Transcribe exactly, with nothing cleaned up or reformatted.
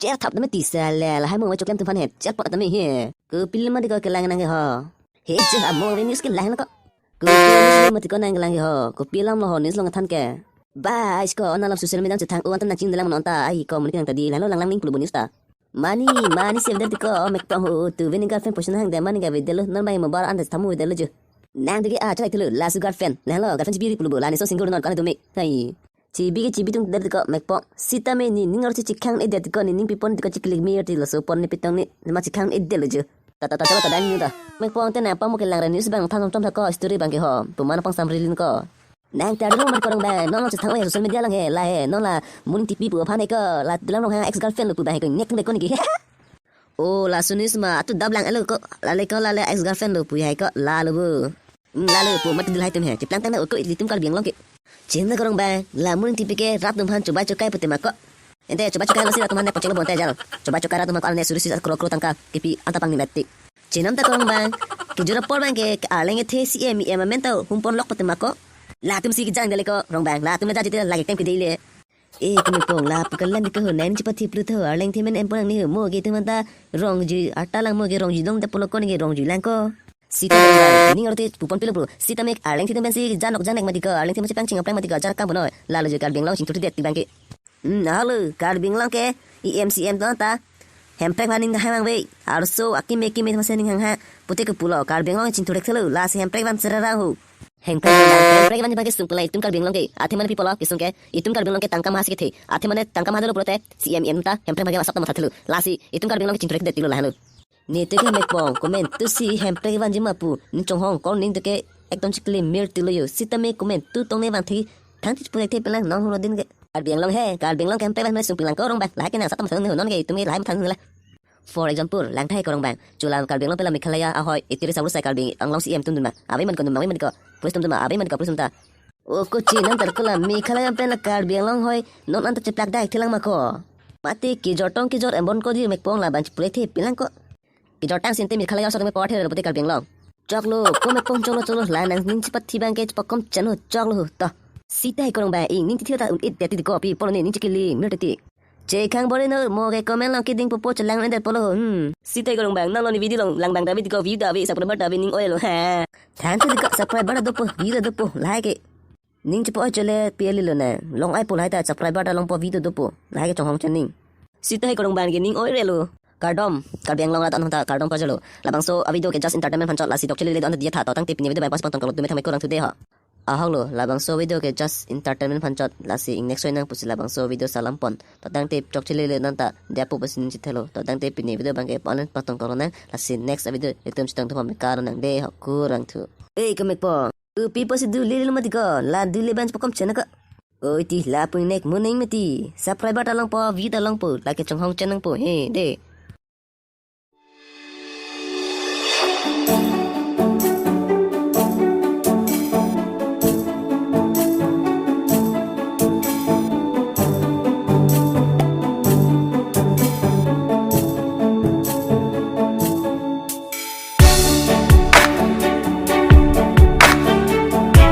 Er thap tame tisa le, lahai mo choklam tum phan he, chelpot tame he. Kopilo mati ko kelang nang ke ho. He je amo ave news kelang lo ko. Kopilo news mati ko nang kelang ke ho. Kopi alam lo ho news long than ke. Ba, isko, on alam social media chethang, o anta nang ching dalang non ta, ai ko muni nang ta di, lalo lang lang ning pulo news ta. Mani, mani save det ko, Mekpong ho, tu vini girlfriend post nang hang de, mani ga video lo, non bai mo bar anta thamu video lo ju. Nang digi a, chalai thulu, laso girlfriend, nang lo, girlfriend chibi ri pulo, la ne so single non, kone tu me. Hai. Chibi ke chibi tung det ko, Mekpong. Sitame ne ning arsi chikhang-e det ko, ne ning pi pon det ko chiklik mir ti laso pon ne pitong ne, ma chikhang-e det lo ju. Ta ta ta ta ta dan news ta. Mekpong te nang pamo kelang ra news bang than chom chom tha ko story bang ke ho. Pu mana pang samri lin ko. Nang ta ri mo mat ko rong bang. Non lo chethang oi social media lang he la he. Non la muning tipi pu aphan he ko. La dulang rong ha ex girlfriend lo pu bang he ko. Nek nek ko niki. Oh, laso news ma atu dap lang elo ko. La le ko la le ex girlfriend lo pu he ko. La lo bu. Hmm, la lo pu mat dil hai tum he. Chiplang tang na ko ilitum Karbi Anglong ke. Chin na ko rong bang. La muning tipi ke rat tum han chobai chokai pute ma ko. Ente chobai chokai lo si rat tum han ne pachelo bonte jal. Chobai chokai rat tum han ko ne suri suri kro kro tangka kipi anta pang ni mati. Chinam ta ko rong bang. Kejor apor bang ke, ke arleng kethe C M E M amen ta hum pon lok pute ma ko. Latum si kejang dele ko rong bang. Latum le jajite lagi tem kede le. Eh, ko Mekpong lapu kalang ke ho nang chepathi plu tho arleng the men em pon ang ni ho mo ke teman ta rong ju arta lang mo ke rong ju dong ta pulo ko ne ke rong ju lang ko. Sita ning arti pu pon pilo bro. Sitame arleng the pen si janok janek mati ko arleng the men si pang ching aplang mati ko jar kam bono. Lalo je Karbi Anglong chingthur det ti bang ke. Hmm, halo, Karbi Anglong ke, E M C M ta ta. Hemprek van ning hai mang ve. Arso, akime kime masa ning hang ha. Pute ke pulo, Karbi Anglong chingthur thelo, lasi Hemprek van serara ho. Hemprek van, Hemprek van bagi sung pulai, itum Karbi Anglong ke, athe mane pi pulo, kesung ke, itum Karbi Anglong ke tangka mahasi kethe. Athe mane tangka mahadolo pulote, C M M ta, Hemprek bagi masap ta matha thelo. Lasi, itum Karbi Anglong ke chingthur det pilo lahelo. Ne te ke Mekpong, comment tu si Hemprek van jima pu, ning chonghong, kol ning te ke, ekdom chikli mir tilo yo. Sitame comment tu tong ne van thi, thang thi pulai the pelang, non hulo din ke. Karbi Anglong he, Karbi Anglong ke Hemprek van sung pilang ko rong bang. Lahai ke nang sat tam thang non ke itum ke lahai thang la. For example, lang thai ko rong bang. Chula Karbi Anglong pela Meghalaya ahoi, itiri saur sai Karbi Anglong C M tum dun ma. Ave man ko dun ma, ave man ko. Police tum dun ma, ave man ko police tum ta. O ko chinam tar ko la Meghalaya pen la Karbi Anglong hoi, non anta cheplak dai thelang ma ko. Mati kejor tong kejor embon ko di Mekpong la bang chipulai the pilang ko. Kejor tang sinte Meghalaya so tame por the pute Karbi Anglong. Choklo, ko Mekpong choklo choklo la nang ning chepathi bang ke chepakom chano choklo to. Sita hai ko rong bang ing ning tithi ta un-it det ti ko pi polo ne ning chikili mir ti. Chekhang bore no mo ke comment long keding popo chelang ender polo. Hmm. Sita hai ko rong bang nang lo ne video long lang bang ta video ko view ta ave subscriber ta ave ning oi lo ha. Thank you ko subscriber dopo view dopo like. Ning chepo oi chole pili lo ne. Long ai pulai ta subscriber ta longpo video dopo. Lahai ke chonghong chening. Sita hai ko rong bang ke ning oi relo. Kardom, Karbi Anglong rat anong ta kardom pajalo. Labangso a video ke just entertainment phanchot lasi tok chili le don dia tha to tangte pini video bang pas pantong kalau tume thamai kurang today ha. Ahok lo, labangso video ke just entertainment phanchot lasi ing next nang pusi labangso video salam pon. To tangte tok chili le don ta dia pu pusi ning chithelo. To tangte pini video bang ke pon pantong kalau nang lasi next video itum chitong thum kar nang de ha kurang thu. Eh, ko Mekpong. Upi posi du lili lo mati ko, la du le ban chepakom chena ko. Oi ti la pun nek muning mati. Subscriber ta longpo, view ta longpo, like chonghong chenang po, he, de.